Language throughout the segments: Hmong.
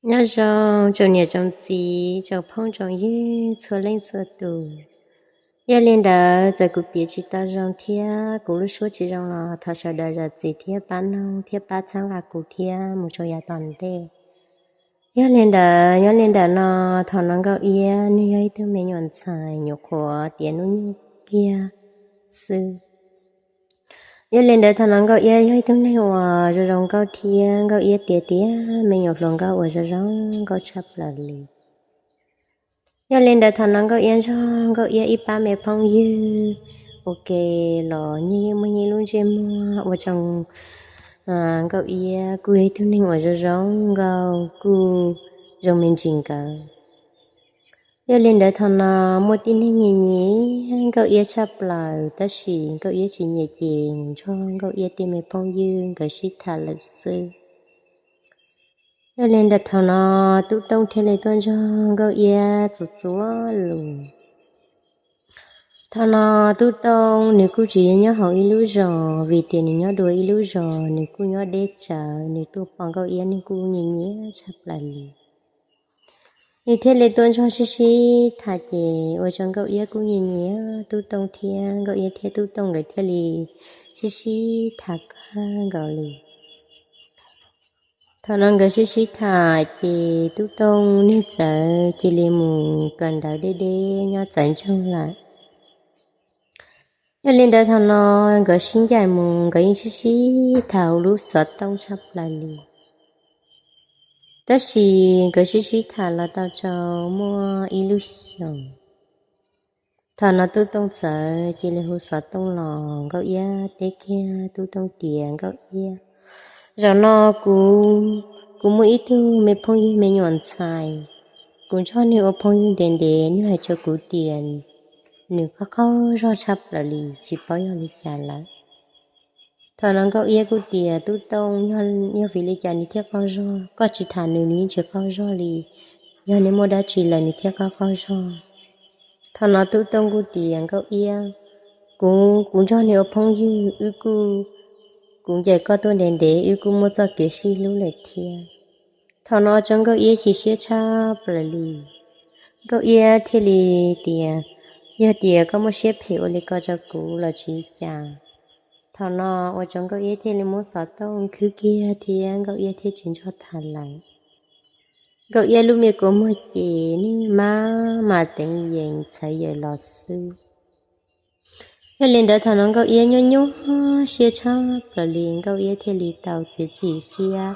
Nyob zoo tsoom niam tsoom txiv, tsoom phooj tsoom ywg txhua leej txhua tus. Yog li ntawd txawm kuv piav tsis tau zoo thiab kuv lub suab tsis zoo los thov sawv daws zam txim thiab pab noog thiab pab txhawb nqa kuv thiab mus rau yav tom ntej. Yog li ntawd, nyob li ntawm no, thaum no Nkauj Iab nws yog ib tug me nyuam ntxhais nyuam qhuav tiav hnub nyoog kiag xwb. Yog li ntawd thaum no Nkauj Iab yog ib tug neeg uas zoo zoo nkauj thiab Nkauj Iab tiav tiav me nyuam hluas nkauj uas zoo zoo nkauj tshaj plaws li. Yog li ntawd thaum no Nkauj Iab nrog Nkauj Iab ib pab me phooj ywg ua ke los nyias yeej muaj nyias lub ntsej muag ua rau Nkauj Iab kuj yog ib tug neeg uas zoo zoo nkauj kuj zoo me ntsis nkawd. Yog li ntawd thaum no muaj tib neeg nyiam nyiam Nkauj Iab tshaj plaws, tab sis Nkauj Iab tsis nyiam ces mus nrog Nkauj Iab tej me phooj ywg nkawd sib tham lawm xwb. Yog li ntawd thaum no Tub Tooj thiaj li tuaj nrog Nkauj Iab txuas txuas lus. Thaum no Tub Tooj nws kuj tsis nyob hauv ib lub zos, vim tias nws nyob dua ib lub zos, nws kuj nyob deb tsawv, nws tuaj pom Nkauj Iab nws kuj nyiam nyiam tshaj plaws li. Nws thiaj li tuaj nrog sib sib tham ces ua rau Nkauj Iab kuj nyiam nyiam Tub Tooj thiab, Nkauj Iab thiab Tub Tooj nkawd thiaj li sib sib tham kawg nkaus li. Thaum no nkawd sib sib tham ces Tub Tooj nws txawm cia li mus kawm ntawv deb deb nyob txawv ntsoog lawm. Yog li ntawd thaum no nkawd sib ncaim mus nkawd yeej sib sib tham hauv lub xov tooj tshaj plaws li. Tab sis nkawd sib sib tham los tau rau muaj ib lub xyoos, thaum no Tub Tooj txawm cia li hu xov tooj los Nkauj Iab teb kiag Tub Tooj tias, Nkauj Iab, zaum no kuv, kuv muaj ib tug me phooj ywg me nyuam ntxhais, kuv nrog nws ua phooj ywg ntev ntev, nws hais rau kuv tias nws qaug qaug zog tshaj plaws li, tsis paub yog li cas lawm. Thaum no Nkauj Iab kuj tias, Tub Tooj, yog vim li cas nws thiaj qaug zog? Koj tsis tham nws, nws yeej tsis qaug zog li. Yog nws muaj dab tsi lawm nws thiaj qaug qaug zog? Thaum no Tub Tooj kuj tias, Nkauj Iab, kuv, kuv nrog nws ua phooj ywg, wb kuj, kuv ncaim koj tuaj ntev ntev, wb kuj muaj txoj kev sib hlub lawm thiab. Thaum no rau Nkauj Iab chim siab tshaj plaws li. Nkauj Iab thiaj li tias, yog tias koj muaj siab phem ua li ko rau kuv los tsis cas. Thaum no ua rau Nkauj Iab thiaj li muab xov tooj khwb kiag thiab Nkauj Iab thiaj tsis nrog tham lawm. Nkauj Iab lub me kua muag ces nws maj mam teev yees txhawv yaws los xwb. Yog li ntawd thaum no Nkauj Iab nyuaj nyuaj siab tshaj plaws li, Nkauj Iab thiaj li tau txiav txim siab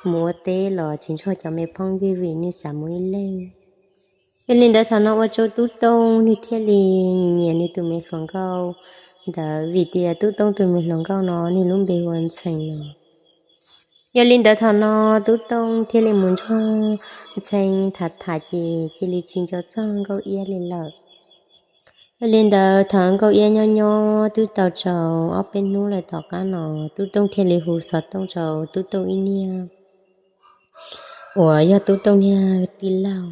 mus ua teb los tsis nrog cov me phooj ywg vim nws xav mus ib leeg. Yog li ntawd thaum no ua rau Tub Tooj nws thiaj li nyiam nyiam nws tus me hluas nkauj ntawd, vim tias Tub Tooj tus me hluas nkauj no nws lub npe hu ua Ntxhee no. Yog li ntawd thaum no Tub Tooj thiaj li mus nrog Ntxhee tham tham ces cia li tsis nco txog Nkauj Iab li lawm. Yog li ntawd thaum Nkauj Iab nyob nyob twb tau rau ob peb hnub lawm tom qab no, Tub Tooj thiaj li hu xov tooj rau Tub Tooj ib niag uas yog Tub Tooj niag tij laug.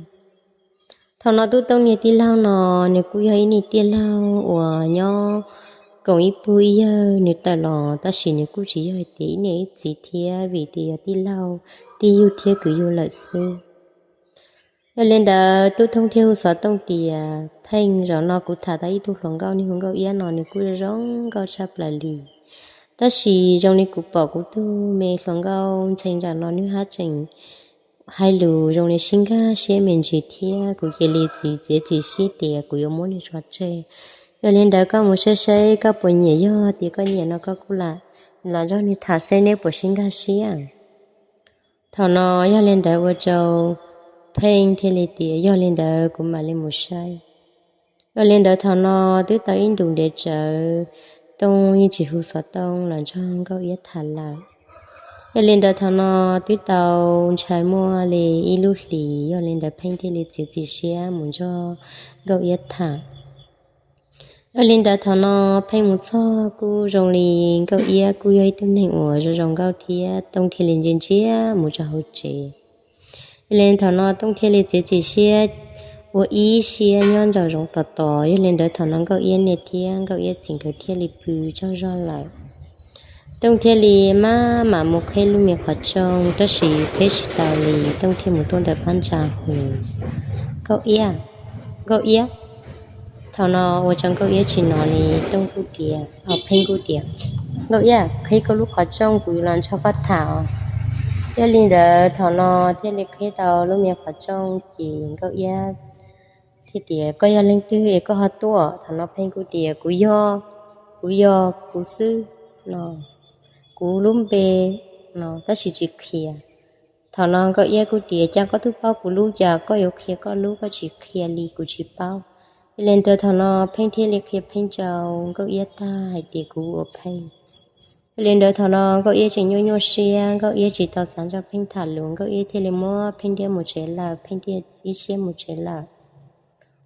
Thaum no Tub Tooj niag tij laug no nws kuj yog ib niag tij laug uas nyob koom ib pug ib yawg nws tawm los, tab sis nws kuj tsis yog hais tias ib niam ib txiv thiab, vim tias yog tij laug, tij yug thiab kwv yug lawm xwb. Yog li ntawd Tub Tooj thiaj hu xov tooj tias, Pheej, zaum no kuv tham tau ib tug hluas nkauj, nws hu Nkauj Iab no, nws kuj zoo nkauj tshaj plaws li. Tab sis zoo li kuv pom kuv tus me hluas nkauj Ntxhee zaum no nws haj tseem hais lus zoo li sib nkag siab me ntsis thiab, kuv cia li txiav txiav txim siab tias kuv yuav muab nws tso tseg. Yog li ntawd koj mus saib saib koj puas nyiam, yog tias koj nyiam no koj kuj lam los nrog nws tham saib neb puas sib nkag siab. Thaum no yog li ntawd ua rau Pheej thiaj li tias, Yog li ntawd kuv mam li mus saib. Yog li ntawd thaum no twb tau ib ntus ntev tsawv, Tooj yeej tsis hu xov tooj los nrog Nkauj Iab tham lawm. Yog li ntawd thaum no twb tau ntshaw muaj li ib lub hlis, yog li ntawd Pheej thiaj li txiav txim siab mus nrog Nkauj Iab tham. Yog li ntawd thaum no Pheej mus txog kuj zoo li Nkauj Iab kuj yog ib tug neeg uas zoo zoo nkauj thiab, Tooj thiaj li ntsia ntsia mus rau hauv tsev. Yog li thaum no Tooj thiaj li txiav txim siab ua ib siab nyob nraum zoov tos tos. Yog li ntawd thaum no Nkauj Iab niam thiab Nkauj Iab txiv nkawd thiaj li pw tsaug zog lawm. Tooj thiaj li maj mam mus qheb lub me qhov rooj, tab sis qheb tsis tau li, Tooj thiaj mus tuaj ntawm phab ntsa hu, Nkauj Iab, Nkauj Iab. Thaum no ua rau Nkauj Iab tsis hnov li, Tooj kuj tias, Pheej kuj tias, Nkauj Iab, qheb koj lub qhov rooj, kuv yuav los nrog koj tham. Yog li ntawd thaum no thiaj li qheb tau lub me qhov rooj ces Nkauj Iab thiaj tias, Koj yog leej twg es koj ho tuaj? Thaum no Pheej kuj tias, Kuv yog, kuv yog kuv xwb no, kuv lub npe no, tab sis tsis qhia. Thaum no Nkauj Iab kuj tias, Cas koj twb paub kuv lub, cas koj yuav qhia koj lub, koj tsis qhia li kuv tsis paub. Yog li ntawd thaum no Pheej thiaj li qhia Pheej rau Nkauj Iab tag hais tias, Kuv ua Pheej. Yog li ntawd thaum no Nkauj Iab tseem nyuaj nyuaj siab, Nkauj Iab tsis tau xav nrog Pheej tham lus, Nkauj Iab thiaj li muab Pheej ntiab mus tsev lawm, Pheej thiaj ib siab mus tsev lawm.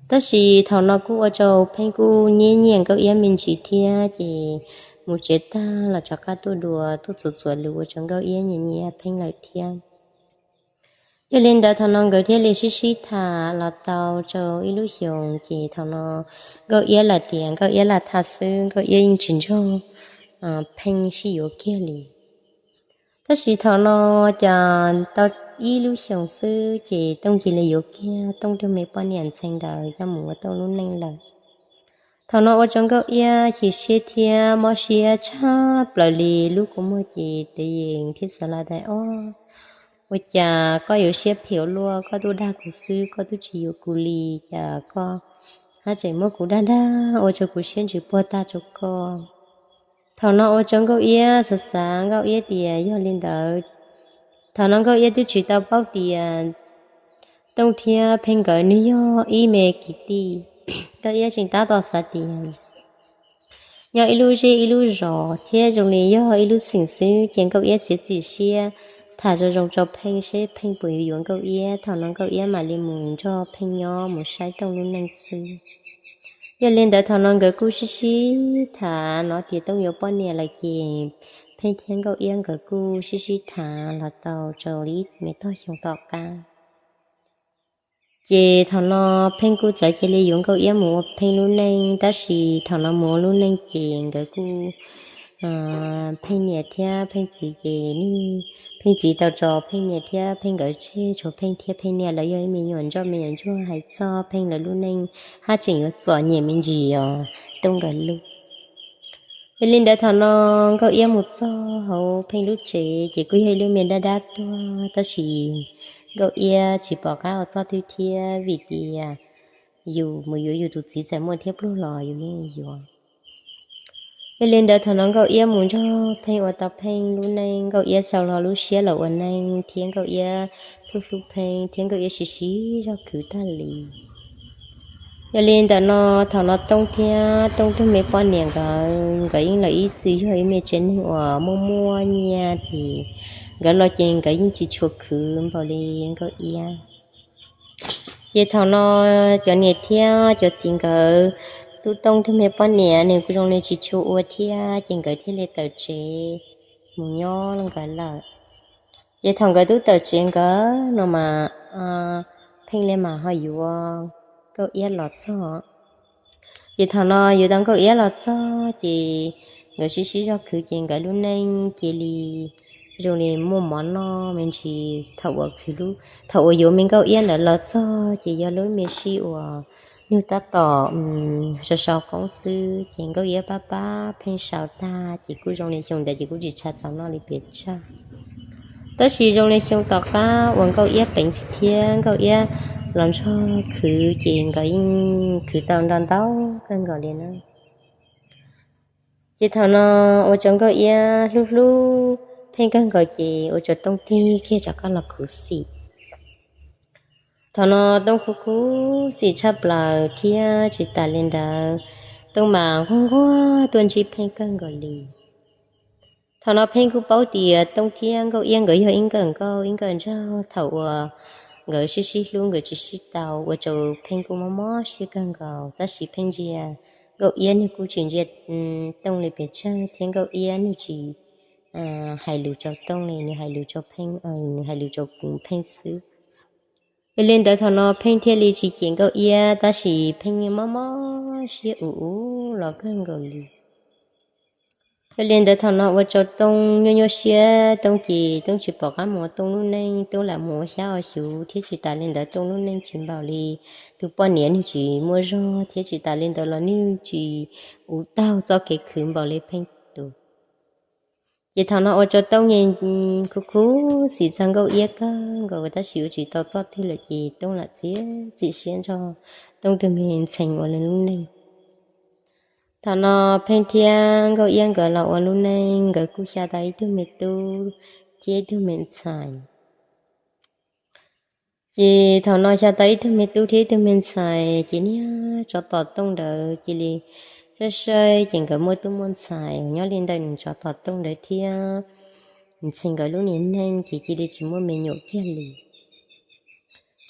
Tab sis thaum no kuj ua rau Pheej kuj nyiam nyiam Nkauj Iab me ntsis thiab, ces mus tsev tag los rov qab tuaj dua tuaj txuas txuas lus ua rau Nkauj Iab nyiam nyiam Pheej lawm thiab. Yog li ntawd thaum no nkawd thiaj li sib sib tham los tau rau ib lub xyoos, ces thaum no Nkauj Iab lam tias Nkauj Iab lam tham xwb, Nkauj Iab yeej tsis nrog Pheej sib yuav kiag li. Tab sis thaum no cas tau ib lub xyoos xwb ces Tooj cia li yuav kiag Tooj tug me poj niam ntxhee ntawd coj mus ua Tooj lub neej lawm. Thaum no ua rau Nkauj Iab chim siab thiab mob siab tshaj plaws li, lub kua muag ces tev yees thiab xav la dais, Ob, ua cas koj yuav siab phem ua luaj, koj twb dag kuv xwb, koj twb tsis yuav kuv li, cas koj haj tseem muab kuv dag dag ua rau kuv siab ntsws puag tag rau koj. Thaum no ua rau Nkauj Iab xav xav, Nkauj Iab tias yog li ntawd. Thaum no Nkauj Iab twb tsis tau paub tias Tooj thiab Pheej nkawd nws yog ib me kwv tij. Nkauj Iab tseem tab tom xav tias nyob ib lub zej ib lub zos thiab zoo li yog ib lub xeem xwb, ces Nkauj Iab txiav txim siab tham zoo zoo rau Pheej seb Pheej puas yuav yuav Nkauj Iab, thaum no Nkauj Iab mam li mus nrog Pheej nyob mus saib Tooj lub neej xwb. Yog li ntawd thaum no nkawd kuj sib sib tham no tias Tooj yuav poj niam lawm ces Pheej thiab Nkauj Iab nkawd kuj sib sib tham los tau rau li ib me tog xyoo tom qab. Ces thaum no Pheej kuj txawm cia li yuav Nkauj Iab mus ua Pheej lub neej, tab sis thaum no mus ua lub neej ces nkawd kuj, Pheej niam thiab Pheej txiv ces, Pheej txiv tau tso Pheej niam thiab Pheej nkawd tseg, tshuav Pheej thiab Pheej niam lawv yog ib me nyuam ntsoj me nyuam ntsuag, hais txog Pheej lawv lub neej haj tseem yuav txom nyem me ntsis os Tooj nkawd lub. Yog li ntawd thaum no Nkauj Iab mus txog hauv Pheej lub tsev ces kuj yog ib lub me dab dab tuag, tab sis Nkauj Iab tsis pom qab ua txoj twg thiab, vim tias yus mus yuav yus tus txiv txawm muaj thiab pluag los yus yeej yuav. Yog li ntawd thaum no Nkauj Iab mus nrog Pheej ua tau Pheej lub neej, Nkauj Iab sau hlo lub siab los ua neej thiab Nkauj Iab hlub hlub Pheej thiab Nkauj Iab sib sib zog khwv tag li. Yog li ntawm no thaum no Tooj thiab Tooj tug me poj niam nkawd, nkawd yeej los ib txwm yog ib me tsev neeg uas muaj muaj nyiaj ces nkawd los ces nkawd yeej tsis tshua khwv npaum li Nkauj Iab. Ces thaum no cov niam thiab cov txiv nkawd, Tub Tooj tug me poj niam nws kuj zoo li tsis tshua ua thiab, ces nkawd thiaj li tawm tsev mus nyob nkawd lawm. Ces thaum nkawd twb tawm tsev nkawd no mas Pheej li mas ho yuav Nkauj Iab los txog. Ces thaum no yuav tau Nkauj Iab los txog ces nkawd sib sib zog khwv ces nkawd lub neej cia li zoo li muaj mov noj me ntsis. Thaum uas khwv, thaum uas yuav me Nkauj Iab ntawd los txog ces yog lub me sij uas nws tab tom sau sau qoob xwb, ces Nkauj Iab pab pab Pheej sau tag ces kuj zoo li xyoo ntawd ces kuj tsis tshua txaus noj li pes tsawg. Tab sis zoo li xyoo tom qab uas Nkauj Iab peev xwm thiab Nkauj Iab los nrog khwv ces nkawd yeej khwv tau ntau ntau kawg nkaus li na. Ces thaum no ua rau Nkauj Iab hlub hlub Pheej kawg nkaus ces ua rau Tooj tig kiag rov qab los khuv xim. Thaum no Tooj kuj khuv xim tshaj plaws thiab tsis tas li ntawd, Tooj mas nquag nquag tuaj ntsib Pheej kawg nkaus li. Thaum no Pheej kuj paub tias Tooj thiab Nkauj Iab nkawd yog ib nkawm nkauj ib nkawm nraug, thaum uas nkawd sib sib hlub nkawd tsis sib tau, ua rau Pheej kuj mob mob siab kawg nkaus. Tab sis Pheej ntsia Nkauj Iab nws kuj tsis ntsia Tooj li pes tsawg thiab Nkauj Iab nws tsis hais lus rau Tooj li, nws hais lus rau Pheej, nws hais lus rau Pheej xwb. Yog li ntawd thaum no Pheej thiaj li tsis cem Nkauj Iab, tab sis Pheej mob mob siab ua ua los kawg nkaus li. Yog li ntawd thaum no ua rau Tooj nyuaj nyuaj siab, Tooj ces Tooj tsis pom qab mus ua Tooj lub neej, Tooj lam mus ua xyab ua xyuv thiab tsis tas li ntawd Tooj lub neej tsis npaum li tus poj niam, nws tsis muaj zog thiab tsis tas li ntawd los nws tsis ua taug txoj kev khwv npaum li Pheej tus. Ces thaum no ua rau Tooj nyias khuv khuv xim txog Nkauj Iab kawg nkaus tab sis ua tsis tau txoj twg lawm ces Tooj lam txiav txim siab nrog Tooj tug me ntxhee ua lub neej. Thaum no Pheej thiab Nkauj Iab nkawd los ua lub neej, nkawd kuj xya tau ib tug me tub thiab ib tug me ntxhais. Ces thaum no xya tau ib tug me tub thiab ib tug me ntxhais ces niag tsov tom Tooj ntawd cia li saib saib ces nkawd muaj tub muaj ntxhais nyob li ntawm nws tsov tom Tooj ntawd thiab ntxhee nkawd lub niag neej ces cia li tsis muaj me nyuam kiag li.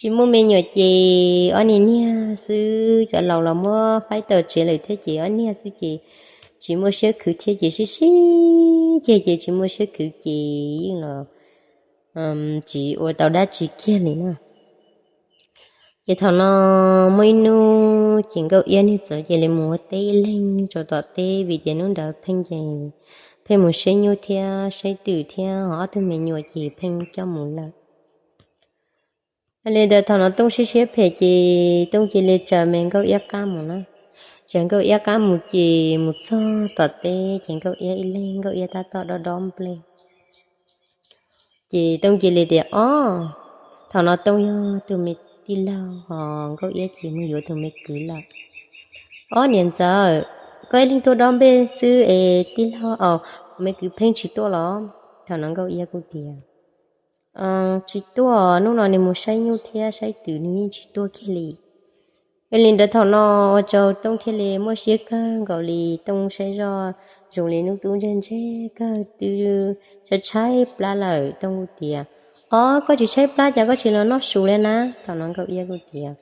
Tsis muaj me nyuam ces ob niag niag xwb, cov laus los muab faib tawm tsev lawm thiab ces ob niag xwb ces tsis muaj siab khwv thiab ces sib sib ceg ces tsis muaj siab khwv ces yeej los tsis ua tau dab tsi kiag li na. Ces thaum no muaj ib hnub ces Nkauj Iab niag txawm cia li mus ua teb ib leeg rau tom teb vim tias hnub ntawd Pheej ces Pheej mus saib nyuj thiab saib twm thiab ho ob tug me nyuam ces Pheej coj mus lawm. Li ntawd thaum no Tooj siab siab phem ces Tooj cia li tsaws me Nkauj Iab qab mus na. Tsaws Nkauj Iab qab mus ces mus txog tom teb ces Nkauj Iab ib leeg, Nkauj Iab tab tom dob dob nplej. Ces Tooj cia li tias, Ob, thaum no Tooj yog tus me tij laug ho Nkauj Iab ces mus yuav tus me kwv lawm. Ob niam ntxawm, koj ib leeg tuaj dob nplej xwb es tij laug, au, me kwv Pheej tsis tuaj los? Thaum no Nkauj Iab kuj tias, Tsis tuaj, hnub no nws mus saib nyuj thiab saib twm nws yeej tsis tuaj kiag li. Yog li ntawd thaum no ua rau Tooj thiaj li muaj siab kawg nkaus li. Tooj saib zoj zoo li hnub twb ntseg ntseg kawg twb tshaib tshaib plab lawm. Tooj kuj tias, Ob, koj tsis tshaib plab cas koj tsis los noj su li na? Thaum no Nkauj Iab kuj tias,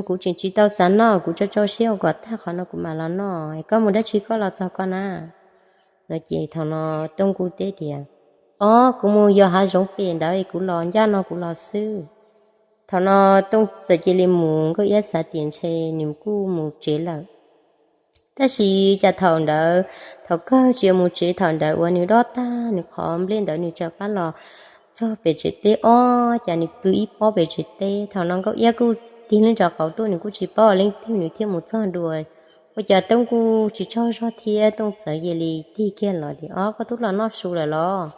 Kuv tseem tsis tau xav noj, kuv tso tso siab ua kom tag qhov no kuv mam los noj. Koj mus dab tsi koj los txog koj na? No ces thaum no Tooj kuj teb tias, Ob, kuv mus yos hav zoov pem ntawd es kuv los ncaj no kuv los xwb. Thaum no Tooj txawm cia li mus, Nkauj Iab xav tias ntshe nws kuj mus tsev lawm. Tab sis cas thaum ntawd thaum kawg tsis mus tsev, thaum ntawd uas nws dob tag nws qhov nplej ntawd nws tsaws qab los txog pem tsev teb, ob, cas nws pw ib pob pem tsev teb. Thaum no Nkauj Iab kuj tig lub ntsos qauv tuaj, nws kuj tsis paub leej twg nws thiaj mus txog dua. Ua cas Tooj kuj tsis tsaug zog thiab, Tooj txawm cia li tig kiag los tias, Ob, koj twb los noj su lawm los?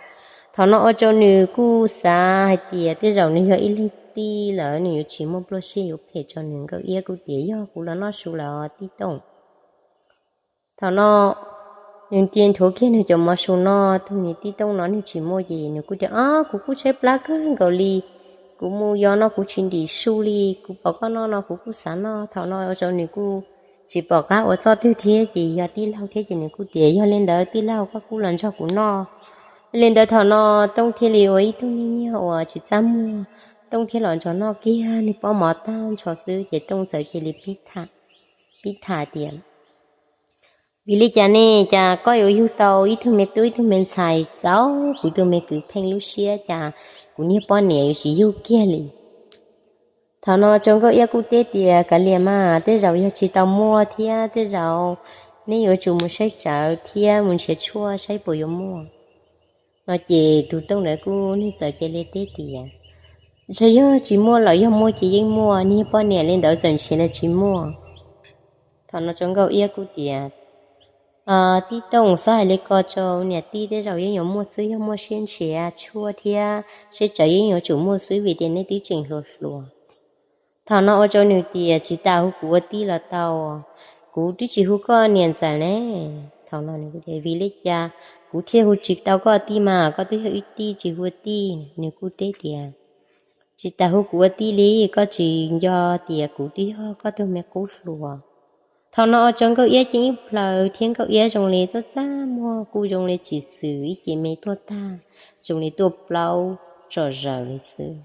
Thaum no ua rau nws kuj xav hais tias tej zaum nws yog ib leeg tij lawm nws yuav tsis muaj pluaj siab yuav phem rau nws. Nkauj Iab kuj tias, Yog, kuv los noj su lawm os tij Tooj. Thaum no nws nti nthuav kiag nws cov mov su no, tus niam tij Tooj no nws tsis muaj ces nws kuj tias, Ob, kuv kuj tshaib plab kawg nkaus li, kuv mus yos no kuv tsis ntim su li, kuv pom koj noj no kuv kuj xav noj. Thaum no ua rau nws kuj tsis pom qab ua txoj twg thiab ces yog tij laug thiab ces nws kuj tias, Yog li ntawd tij laug koj kuj los nrog kuv noj. Li ntawd thaum no Tooj thiaj li ua ib tug niag nyiag uas tsis txaj muag, Tooj thiaj los nrog noj kiag nws pob mov tag nrho xwb ces Tooj txawm cia li pib tham, pib tham tias, Vim li cas ne, cas koj yuav yug tau ib tug me tub ib tug me ntxhais txaus kuv tus me kwv Pheej lub siab, cas kuv niag poj niam yuav tsis yug kiag li? Thaum no Tsaus Nkauj Iab kuj teb tias, Kav liam mas, tej zaum yog tsis tau muaj thiab, tej zaum neb yuav tsum mus saib tsawv thiab mus nrhiav tshuaj saib puas yuav muaj. No ces tus Tooj ntawd kuj nws txawm cia li teb tias, Ntshe yog tsis muaj lawm, yog muaj ces yeej muaj, niag poj niam li ntawd txawm nrhiav los tsis muaj. Thaum no Tsaus Nkauj Iab kuj tias, Tij Tooj, txhob hais li ko rau niam tij, tej zaum yeej yuav muaj xwb, yog muaj siab nrhiav tshuaj thiab saib tsawv yeej yuav tsum muaj xwb vim tias neb twb tseem hluas hluas. Thaum no ua rau nws tias, Tsis tas hu kuv ua tij los tau, kuv twb tsis hu koj niam ntxawm ne. Thaum no nws kuj tias, Vim li cas kuv thiaj hu tsis tau koj tij mas, koj twb yog ib tij tsis hu ua tij? Nws kuj teb tias, Tsis tas hu kuv ua tij li, koj tsis nco tias kuv twb yog koj tus me qub hluas. Thaum no ua rau Nkauj Iab ceeb ib plhaws thiab Nkauj Iab zoo li txaj txaj muag, kuj zoo li tsis xwm ib ce me tuaj tag, zoo li tuaj plaub tsom zaws li xwb.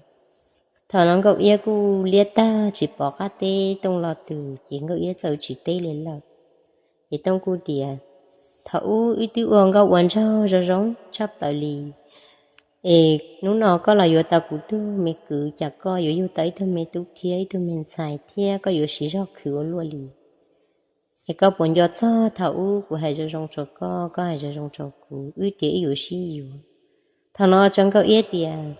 Thaum no Nkauj Iab kuj liab tag tsis pom qab teb Tooj lo twg ces Nkauj Iab txawm tsis teb li lawm. Ces Tooj kuj tias, Thaum ub wb twb ua nkauj ua nraug zoo zoo tshaj plaws li, es hnub no koj los yuav tau kuv tug me kwv, cas koj yuav yug tau ib tug me tub thiab ib tug me ntxhais thiab koj yuav siv zog khwv ua luaj li. Es koj puas nco txog thaum ub kuv hais zoo zoo rau koj, koj hais zoo zoo rau kuv, wb tias wb yuav sib yuav? Thaum no Tsau Nkauj Iab tias,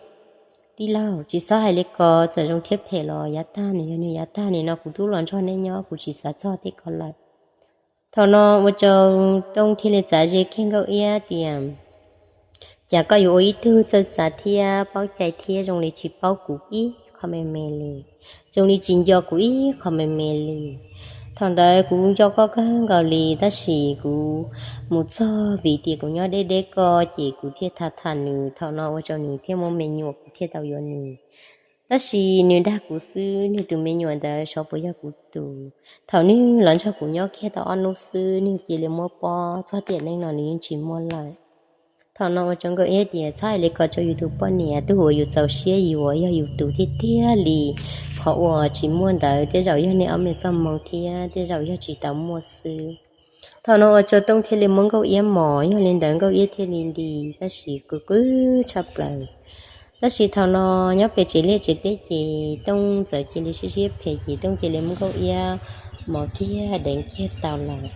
Tij laug, tsis txhob hais li ko, txawm zoo thiab phem los yav tag nws yog nws yav tag, nim no kuv twb los nrog nej nyob, kuv tsis xav txog tej ko lawm. Thaum no ua rau Tooj thiaj li txav ze kiag Nkauj Iab tias, Cas koj yuav ua ib tug txawj xav thiab paub cai thiab zoo li tsis paub kuv ib qho me me li, zoo li tsis nco kuv ib qho me me li. Thaum ntawd kuv nco koj kawg nkaus li, tab sis kuv mus txog vim tias kuv nyob deb deb koj ces kuv thiaj tham tham nws. Thaum no ua rau nws thiaj muaj me nyuam, kuv thiaj tau yuav nws. Tab sis nws dag kuv xwb, nws tus me nyuam ntawd xyov puas yog kuv tus. Thaum nws los nrog kuv nyob kiag tau ob hnub xwb, nws cia li muab pob, txog tiam neej no nws yeej tsis muaj lawm. Thaum no ua rau Nkauj Iab tias, Txhob hais li ko rau yus tus poj niam, tus uas yus txaus siab yuav yog yus tus tiag tiag li. Qhov uas tsis muaj ntawd tej zaum yog nej ob me txoj hmoo thiab tej zaum yog tsis tau muaj xwb. Thaum no ua rau Tooj thiaj li muab Nkauj Iab mos, yog li ntawd Nkauj Iab thiaj li nti, tab sis kuv qw tshaj plaws. Tab sis thaum no nyob pem tsev liaj tsev teb ces Tooj txawm cia li siab siab phem ces Tooj cia li muab Nkauj Iab mos kiag deev kiag tau lawm.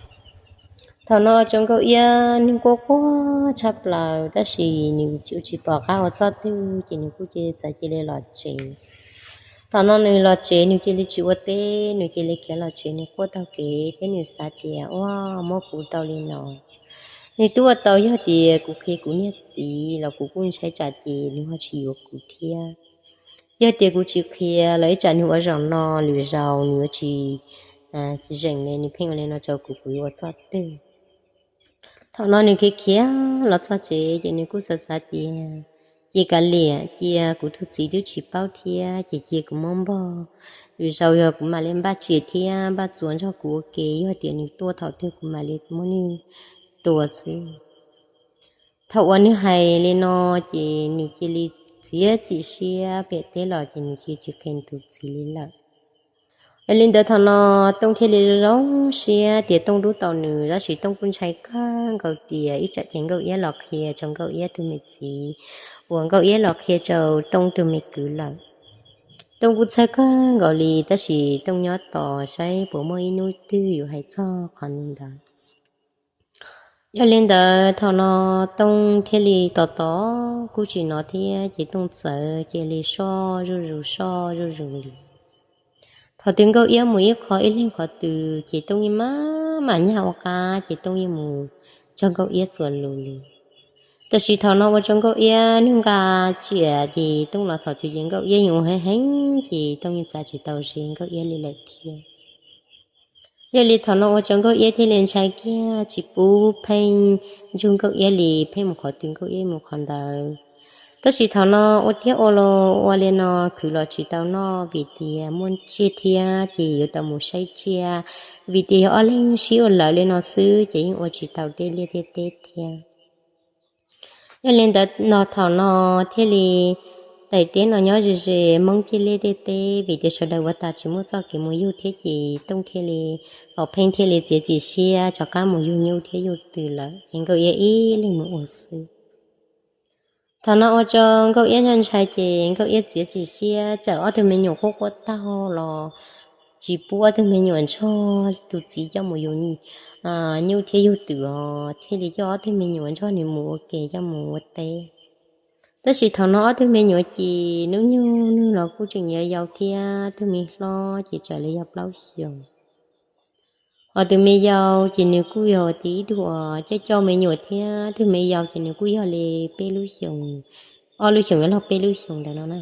Thaum no ua rau Nkauj Iab nws quaj quaj tshaj plaws, tab sis nws tsis pom qab ua txoj twg ces nws kuj cia li txawm cia li los tsev. Thaum no nws los tsev nws cia li tsis ua teb, nws cia li khiav los tsev, nws quaj taug kev thiab nws xav tias, Ua, muab kuv tau li no, nws twb ua tau, yog tias kuv qhia kuv niag txiv los kuv kuj ntshai tsam ces nws ho tsis yuav kuv thiab. Yog tias kuv tsis qhia los ib tsam nws ua zaum no lwm zaus nws yuav tsis zeem li, nws pheej ua li no rau kuv, kuv yuav ua txoj twg? Thaum no nws khiav khiav los txog tsev ces nws kuj xav xav tias, Cia kav liam, cia kuv tus txiv twb tsis paub thiab ces cia kuv muab npog, lwm zaus yog kuv mam li npaj tsiaj thiab npaj txuas nrog kuv ua ke, yog tias nws tuaj thaum twg kuv mam li muab nws tua xwb. Thaum uas nws hais li no ces nws cia li txiav txim siab pem teb los ces nws cia li tsis qhia tus txiv li lawm. Yog li ntawd thaum no Tooj thiaj li zoo siab tias Tooj hlub tau nws, tab sis Tooj kuj ntshai kawg nkaus tias ib tsam ces Nkauj Iab los qhia rau Nkauj Iab tus me txiv, uas Nkauj Iab los qhia rau Tooj tus me kwv lawm. Tooj kuj txhawj kawg nkaus li, tab sis Tooj nyob tos saib puas muaj ib hnub twg yuav hais txog qhov ntawd. Yog li ntawd thaum no Tooj thiaj li tos tos kuj tsis hnov thiab ces Tooj txawm cia li soj zuj zus soj zuj zus li. Thaum twg Nkauj Iab mus ib qho ib leeg qhov twg ces Tooj yeej maj mam nyag ua qab ces Tooj yeej mus nrog Nkauj Iab txuas lus li. Tab sis thaum no ua rau Nkauj Iab nws nqa tsiaj ces Tooj los thaum twg ces Nkauj Iab yeej ua heev heev ces Tooj yeej txav tsis tau ze Nkauj Iab li lawm thiab. Yog li thaum no ua rau Nkauj Iab thiaj li ntshai kiag tsis pub pheej ntsug Nkauj Iab li, pheej mus qhov twg Nkauj Iab mus qhov ntawd. Tab sis thaum no ua thiab ua los ua li no khwv los tsis tau noj vim tias muaj tsiaj thiab ces yuav tau mus saib tsiaj, vim tias yog ob leeg sib ua lawv li no xwb ces yeej ua tsis tau tej liaj tej teb thiab. Yog li ntawd no thaum no thiaj li daim teb no nyob ze ze Hmoob ciaj liaj tej teb vim tias sawv daws ua tas tsis muaj txoj kev mus yug thiab ces Tooj thiaj li, Pheej thiaj li txiav txim siab rov qab mus yug nyuj thiab yug twm lawm ces Nkauj Iab ib leeg mus ua xwb. Thaum no ua rau Nkauj Iab ntshai ntshai ces Nkauj Iab txiav txim siab txawm ob tug me nyuam quaj quaj taug los tsis pub ob tug me nyuam nrog tus txiv coj mus yug nyuj thiab yug twm os, thiaj li coj ob tug me nyuam nrog nws mus ua ke coj mus ua teb. Tab sis thaum no ob tug me nyuam ces hnub nyoog nws los kuj tseem yau yau thiab, tus me hlob ces txawm li yog plaub xyoos. Ho tus me yau ces nws kuj yog tias ib tug uas coj coj me nyuam thiab, tus me yau ces nws kuj yog li peb lub xyoos, ob lub xyoos yuav luag peb lub xyoos ntawd no na.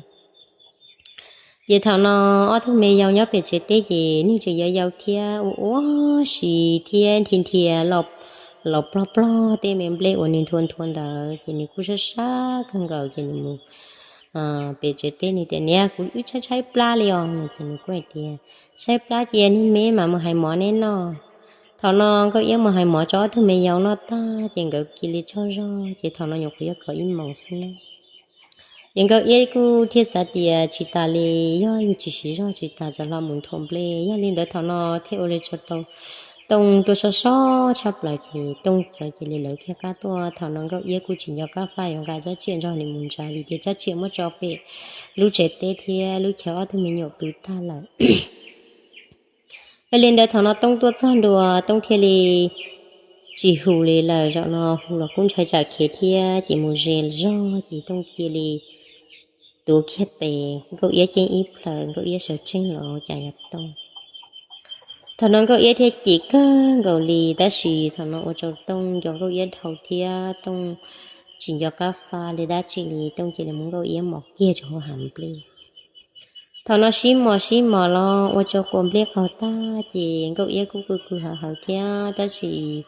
Ces thaum no ob tug me yau nyob pem tsev teb ces nws tseem yau yau thiab ua ua si thiab nthi nthia los plog plog tej me nplej uas nws nthua nthua ntawd ces nws kuj sab sab kawg nkaus ces nws mus pem tsev teb nws tias, Niam, kuv wb tshaib tshaib plab li os. Ces nws kuj hais tias, Tshaib plab ces niag me mas mus hais mov neb noj. Thaum no Nkauj Iab mus hais mov rau ob tug me yau noj tag ces nkawd cia li tsaug zog ces thaum no nyuam qhuav yog kaum ib moos xwb na. Ces Nkauj Iab kuj thiaj xav tias tsis tas li, yog yus tsis siv zog tsis tas tsam hlo mus nthua nplej. Yog li ntawd thaum no thiaj ua li tau Tooj tuaj sab sab tshaj plaws ces Tooj txawm cia li lawv kiag qab tuaj. Thaum no Nkauj Iab kuj tsis nco qab faj yuav nqa tsab tsiaj nrog nws mus ntsav vim tias tsab tsiaj muab tso pem lub tsev teb thiab lub chaw ob tug me nyuam pw tag lawm. Yog li ntawd thaum no Tooj tuaj txog ntua Tooj thiaj li tsis hu li lawm, zaum no hu los kuj ntshai tsam khiav thiab ces mus ze zog ces Tooj cia li tuav kiag tes Nkauj Iab ceeb ib plhaw, Nkauj Iab sawv tsees los cas yog Tooj. Thaum no Nkauj Iab thiaj cem kawg nkaus li, tab sis thaum no ua rau Tooj nco Nkauj Iab dhau thiab Tooj tsis nco qab fab li dab tsi li, Tooj cia li muab Nkauj Iab mos kiag rau hauv hav nplej. Thaum no sib mos sib mos los ua rau kua nplej qaug tag ces Nkauj Iab kuj kw kw hawv hawv thiab, tab sis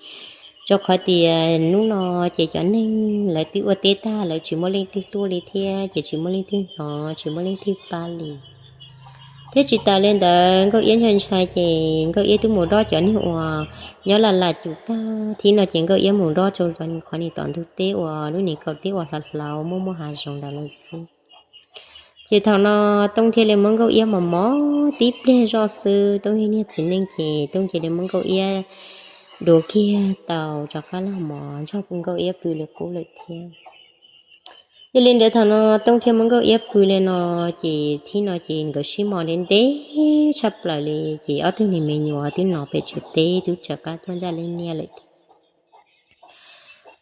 rau qhov tias hnub no ces cov neeg lawv twb ua teb tag, lawv tsis muaj leej twg tuaj li thiab ces tsis muaj leej twg hnov, tsis muaj leej twg pab li. Thiab tsis tas li ntawd Nkauj Iab ntshai ntshai ces Nkauj Iab twb mus dob cov neeg uas nyob laj laj cum tag thiab no ces Nkauj Iab mus dob rau qhov niag tom ntug teb uas lub niag kaum teb uas hlauv hlauv muaj muaj hav zoov ntawd lawm xwb. Ces thaum no Tooj thiaj li muab Nkauj Iab mos mos tib pliag zoj xwb, Tooj yog niag txiv neej ces Tooj cia li muab Nkauj Iab dua kiag tau rov qab los mos nrog Nkauj Iab pw li qub lawm thiab. Yog li ntawd thaum no Tooj thiaj muab Nkauj Iab pw li no, ces thiab no ces nkawd sib mos ntev ntev tshaj plaws li ces ob tug niag me nyuam twb no pem tsev teb twb rov qab tuaj ntsaj li niaj lawm thiab.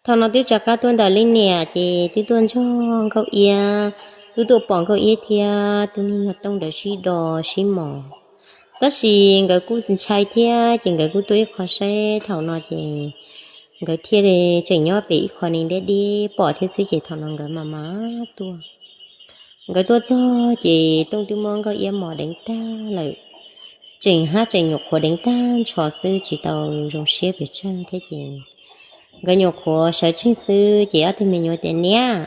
Thaum no twb rov qab tuaj ntawm li niam ces twb tuaj nrog Nkauj Iab, twb tuaj pom Nkauj Iab thiab tus niag yog Tooj ntawd sib do sib mos. Tab sis nkawd kuj ntshai thiab ces nkawd kuj tuaj ib qho saib, thaum no ces nkawd thiaj li tseem nyob pem ib qho ni deb deb pom thiab xwb ces thaum no nkawd mam mam tuaj. Nkawd tuaj txog ces Tooj twb muab Nkauj Iab mos deev tag lawm, tseem hab tseem nyuam qhuav deev tag nrho xwb tsis tau zoo siab pes tsawg thiab ces nkawd nyuam qhuav sawv tsees xwb ces ob tug me nyuam tias niam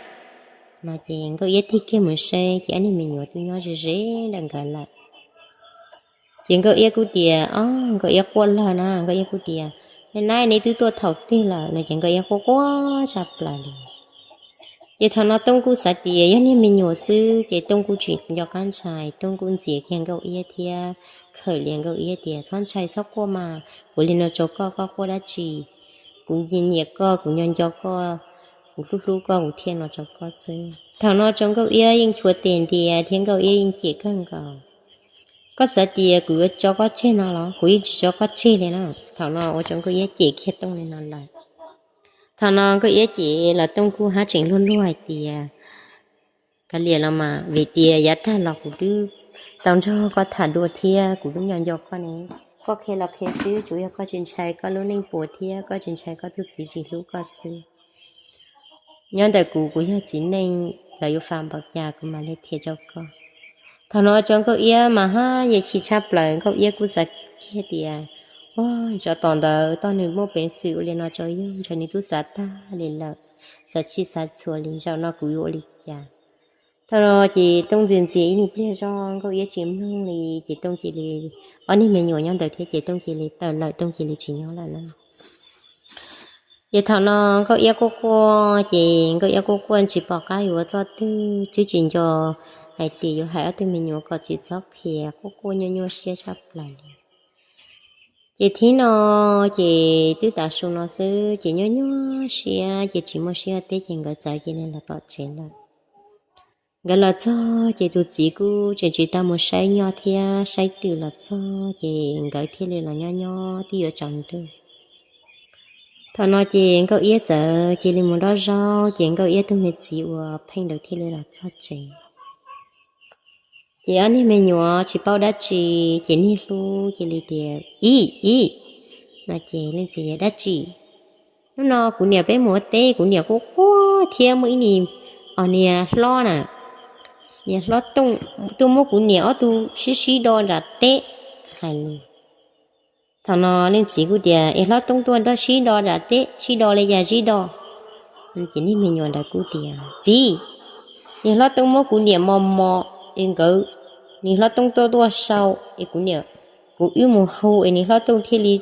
no ces Nkauj Iab tig kiag mus saib ces ob niag me nyuam twb nyob ze ze ntawm nkawd lawm. Ces Nkauj Iab kuj tias, o, Nkauj Iab quaj lawm na, Nkauj Iab kuj tias, neb neb twb tuaj thaum twg lawm no ces Nkauj Iab quaj quaj tshaj plaws li. Ces thaum no Tooj kuj xav tias yog niag me nyuam xwb ces Tooj kuj tsis nco qab ntshai, Tooj kuj ntxias kiag Nkauj Iab thiab khawm li Nkauj Iab tias txhob ntshai txhob quaj mas, kuv li no rau koj koj quaj dab tsi, kuv nyiam nyiam koj kuv nco nco koj, kuv hlub hlub koj kuv thiaj no rau koj xwb. Thaum no rau Nkauj Iab yeej chua tes ntias thiab Nkauj Iab yeej cem kawg nkaus. Koj xav tias kuv yuav tso koj tseg no los kuv yeej tsis tso koj tseg li na. Thaum no ua rau Nkauj Iab cem kiag Tooj li no lawm. Thaum no Nkauj Iab cem los Tooj kuj hab tseem luag luag hais tias, kav liam los mas vim tias yav tag los kuv twb tau nrog koj tham dua thiab kuv twb nco nco koj ne. Koj qhia los qhia xwb, tsuas yog koj tsis ntshai koj lub neej puas thiab koj tsis ntshai koj tus txiv tsis hlub koj xwb. Nyob ntawm kuv, kuv yog txiv neej los yuav fab npaum cas kuv mam li qhia rau koj. Thaum no rau Nkauj Iab mas hab yam chim tshaj plaws, Nkauj Iab kuj xav kiag tias, ua, tsov tom ntawd tau nws muaj peev xwm ua li no rau yog ntshe nws twb xav tag li lawm, xav tsis xav txhua li, zaum no kuv yuav ua li cas. Thaum no ces Tooj ntxias ntxias ib nyuag pliag zog Nkauj Iab tsis mloog li ces Tooj cia li, ob niag me nyuam nyob ntawd thiab ces Tooj cia li tawm lawm, Tooj cia li tsis nyob lawm na. Ces thaum no Nkauj Iab quaj quaj ces Nkauj Iab quaj quaj tsis pom qab yuav ua txoj twg, twb tsis nco hais tias yuav hais ob tug me nyuam kom tsis txhob qhia, quaj quaj nyuaj nyuaj siab tshaj plaws li. Ces thiab no ces twb tav su no xwb ces nyuaj nyuaj siab ces tsis muaj siab teb ces nkawd txawm cia li los tom tsev lawm. Nkawd los txog ces tus txiv kuj tseem tsis tau mus saib nyob thiab, saib twm los txog ces nkawd thiaj li los nyob nyob twb yuav tsaus ntuj. Thaum no ces Nkauj Iab txawm cia li mus dob zaub ces Nkauj Iab tus me txiv uas pheej ntawd thiaj li los txog tsev. Ces ob niag me nyuam tsis paub dab tsi, ces niag hlub cia li tias, ib ib, no ces leej txiv tias, dab tsi? Hnub no kuv niam peb mus ua teb, kuv niam quaj quaj thiab muaj ib niag, o, niag hlob na, niag hlob Tooj tuaj muab kuv niam ob tug sib sib do nram teb, hais li. Thaum no leej txiv kuj tias, es hlob Tooj tuaj nrog sib do nram teb, sib do li cas sib do? Ces niag me nyuam ntawd kuj tias, txiv, niag hlob Tooj muab kuv niam mos mos es nkawd, niag hlob Tooj tuaj tuaj sau es kuv niam, kuv wb mus hu es niag hlob Tooj thiaj li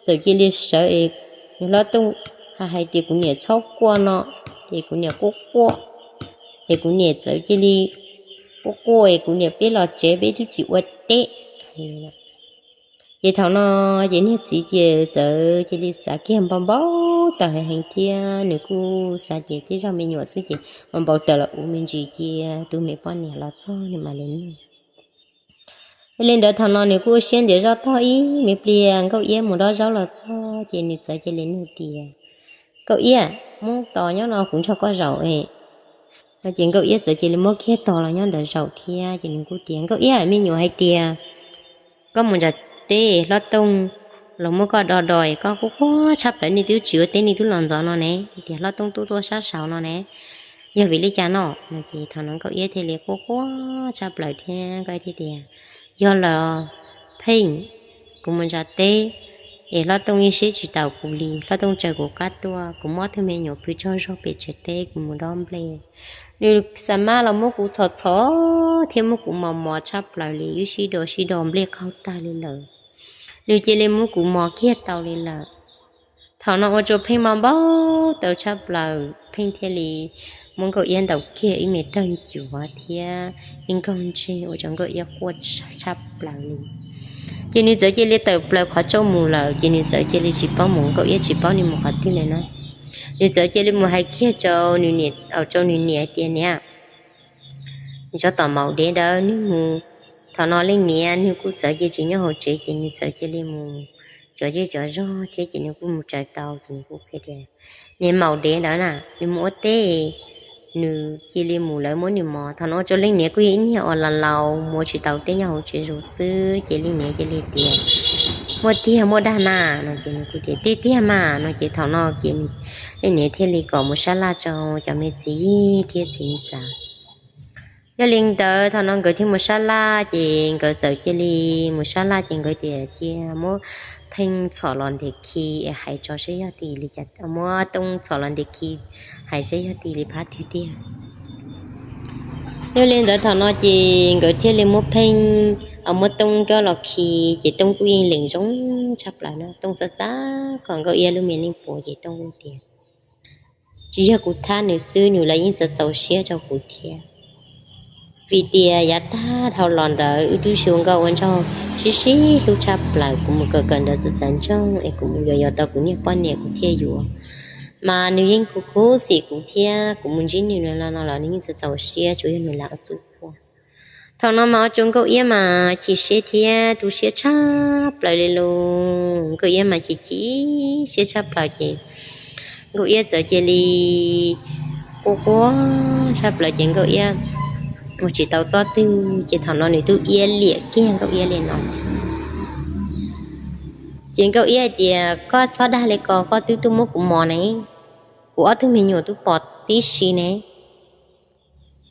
txawm cia li sawv es niag hlob Tooj hais hais tias kuv niam txhob quaj no, es kuv niam quaj quaj, es kuv niam txawm cia li quaj quaj es kuv niam peb los tsev peb twb tsis ua teb. Ces thaum no ces niag txiv ces txawm cia li xav kiag npau npau taws heev heev thiab nws kuj xav tias tej zaum me nyuam xwb ces npau npau taws los ua me ntsis cia tus me poj niam los txog nws mam li nug. Yog li ntawd thaum no nws kuj ua siab ntias zoj tog ib me pliag Nkauj Iab mus dob zaub los txog ces nws txawm cia li nug tias, Nkauj Iab, muab tos nyob no kuv nrog koj zaum es. No ces Nkauj Iab txawm cia li muab kiag tos los nyob ntawd zaum thiab ces nws kuj tias, Nkauj Iab, me nyuam hais tias koj mus ntsav teb hlob Tooj los muab koj do do es koj quaj quaj tshaj plaws, nej twb tsis ua teb nej twb los ntxov no ne, tias hlob Tooj twb tuaj sab saud no ne, yog vim li cas no? No ces thaum no Nkauj Iab thiaj li quaj quaj tshaj plaws thiab Nkauj Iab thiaj tias, Yog lawm Pheej, kuv mus ntsav teb es hlob Tooj yeej sib tsis taus kuv li, hlob Tooj tsaws kuv qab tuaj, kuv muab ob tug me nyuam pw tsaug zog pem tsev teb kuv mus dob nplej. Nws xa mab los muab kuv txhom txhom thiab muab kuv mos mos tshaj plaws li, wb sib do sib do nplej qaug tag li lawm. Nws cia li muab kuv mos kiag tau li lawm. Thaum no ua rau Pheej mob npau taws tshaj plaws, Pheej thiaj li muab Nkauj Iab ntaus kiag ib me tawg ncuav thiab ib nkaug ntseg ua rau Nkauj Iab quaj tshaj plaws li. Ces nws txawm cia li tawm plaws qhov rooj mus lawm, ces nws txawm cia li tsis paub mus, Nkauj Iab tsis paub nws mus qhov twg li na. Nws txawm cia li mus hais kiag rau nws niam, rau nws niam hais tias, Niam, tsob tom maum dev ntawd nws mus. Thaum no leej niam nws kuj txawm cia tsis nyob hauv tsev ces nws txawm cia li mus tsuav zej tsuav zog thiab ces nws kuj mus raws tau ces nws kuj qhia tias, Niam, maum dev ntawd na nws mus ua teb, nws cia li mus lawv muab nws mos. Thaum no ua rau leej niam kuj yog ib niag uas laus laus mus ua tsis tau teb nyob hauv tsev zus xwb ces leej niam cia li tias, Muaj tiag muaj dag na? No ces nws kuj tias, Tiag tiag mas. No ces thaum no ces leej niam thiaj li kom mus sab laj rau cov me txiv yig thiab txiv ntxawm. Yog li ntawd thaum no nkawd thiaj mus sab laj ces nkawd txawm cia li mus sab laj ces nkawd tias, Cia muab Pheej txhom los ntes khi es hais tso seb yog tim li cas, muab Tooj txhom los ntes khi hais seb yog tim li phab twg tiag. Yog li ntawd thaum no ces nkawd thiaj li muab Pheej, muab Tooj coj los khi, ces Tooj kuj yeej lees zoo tshaj plaws na. Tooj xav xav kom Nkauj Iab lub me neej puas ces Tooj kuj tias, Tsis yog kuv thab nws xwb, nws los yeej txaus txaus siab rau kuv thiab. Vim tias yav tag dhau los ntawd wb twb xyuas nkauj ua nraug sib sib hlub tshaj plaws, kuv mus kawm kawm ntawv txawv txawv ntsoog es kuv mus yuav yuav tau kuv niag poj niam kuv thiaj yuav. Mas nws yeej khuv khuv xim kuv thiab, kuv mus ntsib nws no los nws yeej txaus txaus siab, tsuas yog nws lam ua txuj quaj. Thaum no mas ua rau Nkauj Iab mas chim siab thiab tu siab tshaj plaws li lauj. Nkauj Iab mas chim chim siab tshaj plaws ces Nkauj Iab txawm cia li quaj quaj tshaj plaws ces Nkauj Iab mus tsis tau txoj twg ces thaum no nws twb iab liam kiag Nkauj Iab li no. Ces Nkauj Iab hais tias, Koj txhob dag li ko, koj twb tuaj muab kuv mos ne, kuv ob tug me nyuam twb pom tib si ne.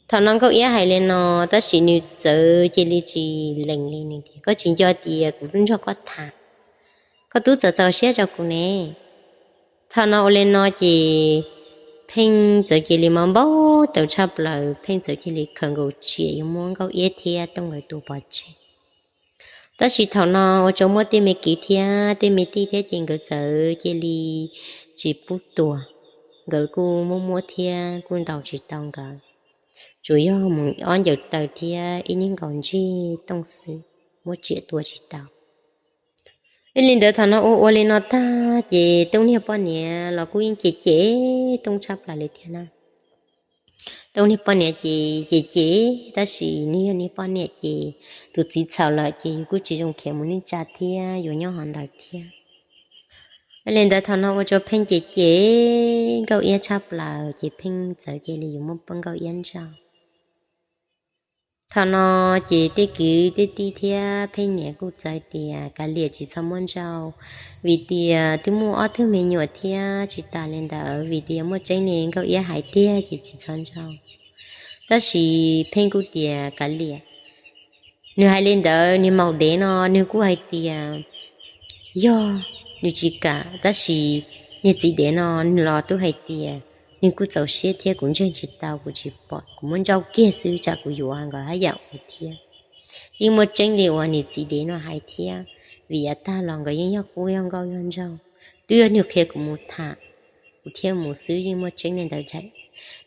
Thaum no Nkauj Iab hais li no, tab sis nws txawm cia li tsis lees li, nws tias, Koj tsis nco tias kuv twb nrog koj tham, koj twb txaus txaus siab rau kuv ne. Thaum no ua li no ces Pheej txawm cia li mob npau taws tshaj plaws, Pheej txawm cia li khaws nkaus tsiam yuav muab Nkauj Iab thiab Tooj nkawd tua pov tseg. Tab sis thaum no ua rau muaj tej me kwv thiab tej me tij thiab ces nkawd txawm cia li tsis pub tua, nkawd kuj muab muab thiab kuj ntaus tsis tau nkawd, tsuas yog mus ob ncaws taw thiab ib niag nkaus ntsej Tooj xwb, muab tsiam tua tsis tau. Yog li ntawd thaum no ua ua li no tag ces Tooj niag poj niam los kuj yeej cem cem Tooj tshaj plaws li thiab na. Tooj niag poj niam ces cem cem, tab sis nws yog niag poj niam ces tus txiv txhaum lawm ces yus kuj tsis zoo khiav mus neej tsa thiab yuav nyob hov ntawd thiab. Yog li ntawd thaum no ua rau Pheej cem cem Nkauj Iab tshaj plaws ces Pheej txawm cia li yuav muab Nkauj Iab ntsauj. Thaum no ces tej kwv tej tij thiab Pheej niam kuj txawm tias, Kav liam, tsis txhob muab ntsauj, vim tias twb muaj ob tug me nyuam thiab. Tsis tas li ntawd, vim tias muaj tseeb li Nkauj Iab hais tiag ces tsis txhob ntsauj. Tab sis Pheej kuj tias, Kav liam, nws hais li ntawd, niag maum dev no nws kuj hais tias yog nws tsis kam, tab sis niag txiv dev no nws los twb hais tias nws kuj txaus siab thiab, kuv ntseeg tsis tau, kuv tsis pom, kuv muab ntsauj kiag xwb tsam kuv yuav nkawd haj yam ua thiab. Yeej muaj tseeb li uas niag txiv dev no hais thiab, vim yav tag los nkawd yeej yog qub yog nkauj yog nraug. Twb yog nws qhia kuv mus tham, kuv thiaj mus xwb, yeej muaj tseeb li ntawd,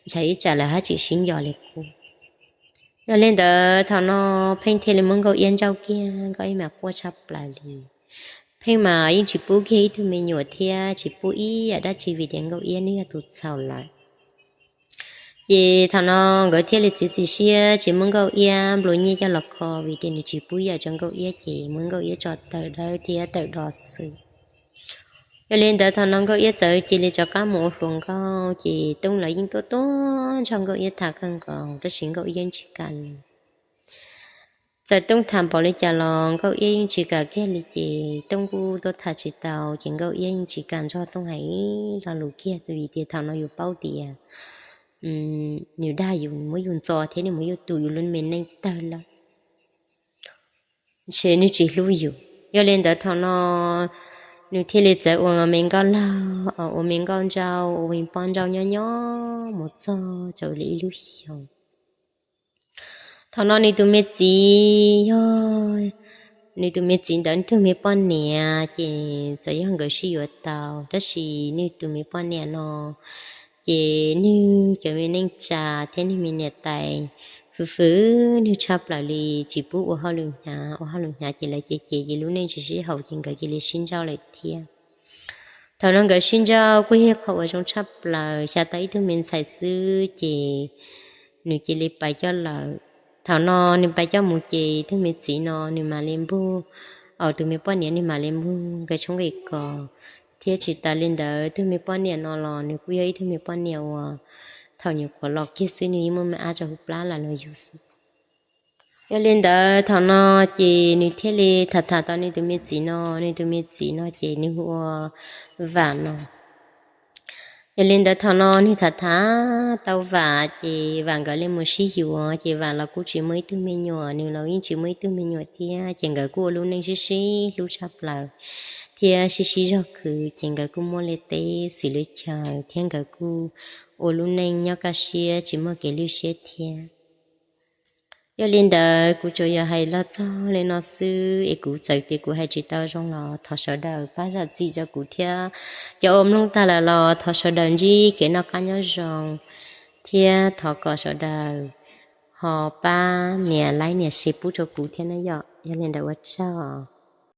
ntshai ib tsam lawv haj tseem sib nco li kuv. Yog li ntawd thaum no Pheej thiaj li muab Nkauj Iab ntsauj kiag, Nkauj Iab mas quaj tshaj plaws li. Pheej mas yeej tsis pub kiag ib tug me nyuam thiab tsis pub ib yam dab tsi vim tias Nkauj Iab nws yog tus txhaum lawm. Ces thaum no nkawd thiaj li txiav txim siab tsis muab Nkauj Iab nplua nyiaj coj los kho, vim tias nws tsis pub yam rau Nkauj Iab ces muab Nkauj Iab tso tawm dawb thiab tawm do xwb. Yog li ntawd thaum no Nkauj Iab txawm cia li rov qab mus ua hluas nkauj, ces Tooj lawv yeej tuaj tuaj nrog Nkauj Iab tham kawg nkaus, tab sis Nkauj Iab yeej tsis kam li. Txawm Tooj tham npaum li cas los Nkauj Iab yeej tsis kam kiag li, ces Tooj kuj tuaj tham tsis tau, ces Nkauj Iab yeej tsis kam nrog Tooj hais ib lo lus kiag, vim tias thaum no yus paub tias nws dag yus, nws muab yus ntxo thiab nws muab yus tus yus lub me neej tawg lawm, ntshe nws tsis hlub yus. Yog li ntawd thaum no nws thiaj li txawm ua me nkauj laug, ua me nkauj nrauj, ua me poj nrauj nyob nyob mus txog rau li ib lub xyoo. Thaum no nws tus me txiv yog, nws tus me txiv ntawd nws tus me poj niam ces txawm yog nkawd sib yuav tau, tab sis nws tus me poj niam no ces nws cov me neej tsa thiab nws me niam tais fwv fwv nws tshaj plaws li, tsis pub ua hauj lwm hnyav, ua hauj lwm hnyav ces lawv ces ces ces lub neej tsis sib haum ces nkawd cia li sib nrauj lawm thiab. Thaum no nkawd sib nrauj kuj yog qhov uas zoo tshaj plaws, xyav tau ib tug me ntxhais xwb ces nws cia li pais coj lawm. Thaum no nws pais coj mus ces tus me txiv no nws mam li npug, tus me poj niam nws mam li npug nqe tshoob nqe kos, thiab tsis tas li ntawd tus me poj niam no los nws kuj yog ib tug me poj niam uas thaum nyuam qhuav los kiag xwb nws yeej muaj me ab rau hauv plab los yug xwb. Yog li ntawd thaum no ces nws thiaj li tham tham tau nws tus me txiv no, nws tus me txiv no ces nws hu ua Vam no. Yog li ntawd thaum no nws tham tham tau Vam ces Vam nkawd li mus sib yuav ces Vam los kuj tsis muaj ib tug me nyuam, nws los yeej tsis muaj ib tug me nyuam thiab, ces nkawd kuj ua lub neej sib sib hlub tshaj plaws thiab sib sib zog khwv, ces nkawd kuj muaj li teb xws li chaw thiab nkawd kuj ua lub neej nyob kaj siab tsis muaj kev lwj siab thiab. Yog li ntawd kuv tsuas yog hais los txog li no xwb es kuv txawm tias kuv hais tsis tau zoo los thov sawv daws pab zam txim rau kuv thiab. Cov uas mloog tag lawm los thov sawv daws ntsib kev noj qab nyob zoo thiab thov kom sawv daws ho pab nias like nias share pub rau kuv thiab na yom. Yog li ntawd ua tsaug.